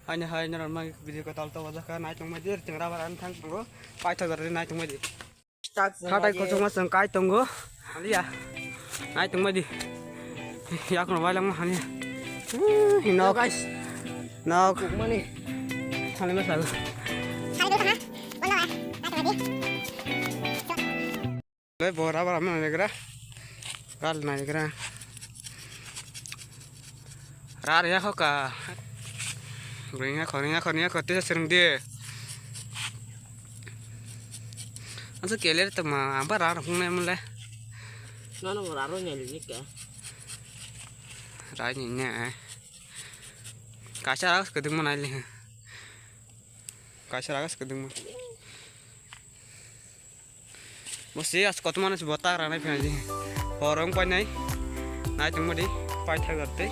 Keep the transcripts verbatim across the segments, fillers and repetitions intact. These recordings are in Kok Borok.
Haini hai norok mang video ko tal to wajak ka nai tongmai di, chwng rabar ani thang tongo, paithak jora di nai tongmai di. Khatai kochoma chwng kai tongo, aliya nai tongmai di. Yak no wailang ma hania. Nok. Guys. Nok. Mani. Thani ma sago. Le bora bora mana negra. Kal na negra. Rar ya kho ka. Ring ya kho, ring ya kho, ring ya kho, tisa sering di. Ansa keler tama, amba rar hung na mule. Nono rar ro nyali ni ka. Rai ni ne. Kaisa ras kedung mana le. Kaisa ras kedung mana. Bo se as koto manus bo tak ranai phai di. Hor wng painai. Nai tongma di. Paithak rok tei.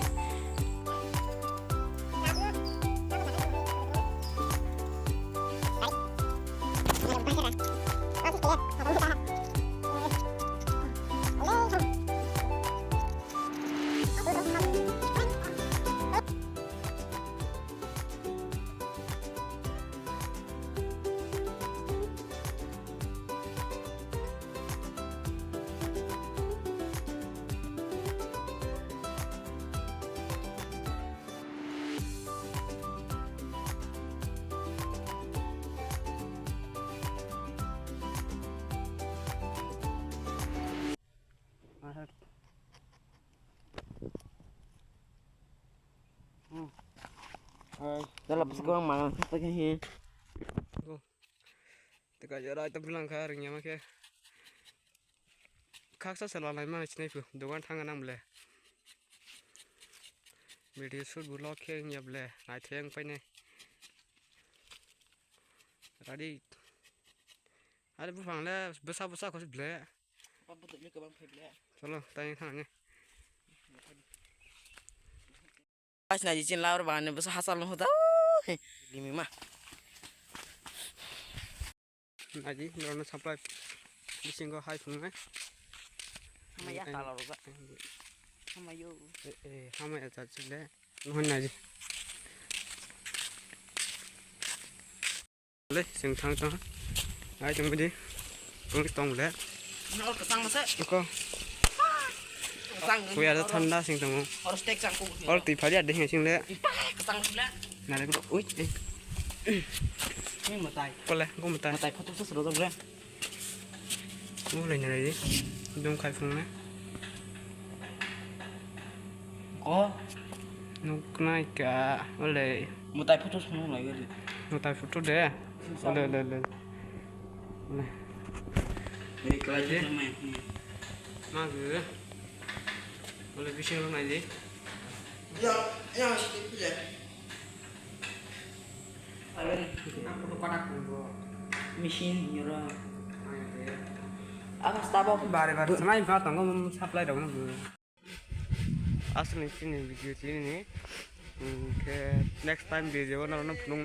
Dala bwswk kwbangma ang thak thak khe. Teka jora item bilang kha ring yama khe. Khaksa se lalai mani sinai phu dogan thang nang ble. Video shoot bu lok khe wngya ble naithai wng painai. Ready. Are buphang le bwsa bwsa khosik ble. Cholo tai thang ni. Guys, naidi chin labar bangani bwsa hachal no hoda. Limi ma. Naidi norno supply bisingo hai phungnai. Hamaya kala roga. Hamayo. Eh, eh, hamaya jat chile. Nohon naidi. Le, sing thang thang. Ai, tong bidi. Tong tong le. Nol kesang masa. Iko. Kesang. Kuya da thanda sing tong. Or steak chang ko. Or tui phali ade sing le. Kesang sila. Nare ko. Ui, eh. Ni matai. Ko le, ko matai. Matai photo sa sero le. Bo lai nai di. Dum khai phung ne. Ko. Nuk nai ka. Ole. Mutai photo sung lai gari. Mutai photo de. Ole, ole, ole. Ole. Ni kelai de. Ma gu. Ole bising lo nai di. Ya, ya, sih tu ya. Machine nyora. Apa staba? Bare bare. Mai ba tong supply dong. Asli sini video sini ni. Ke next time video na na phunung.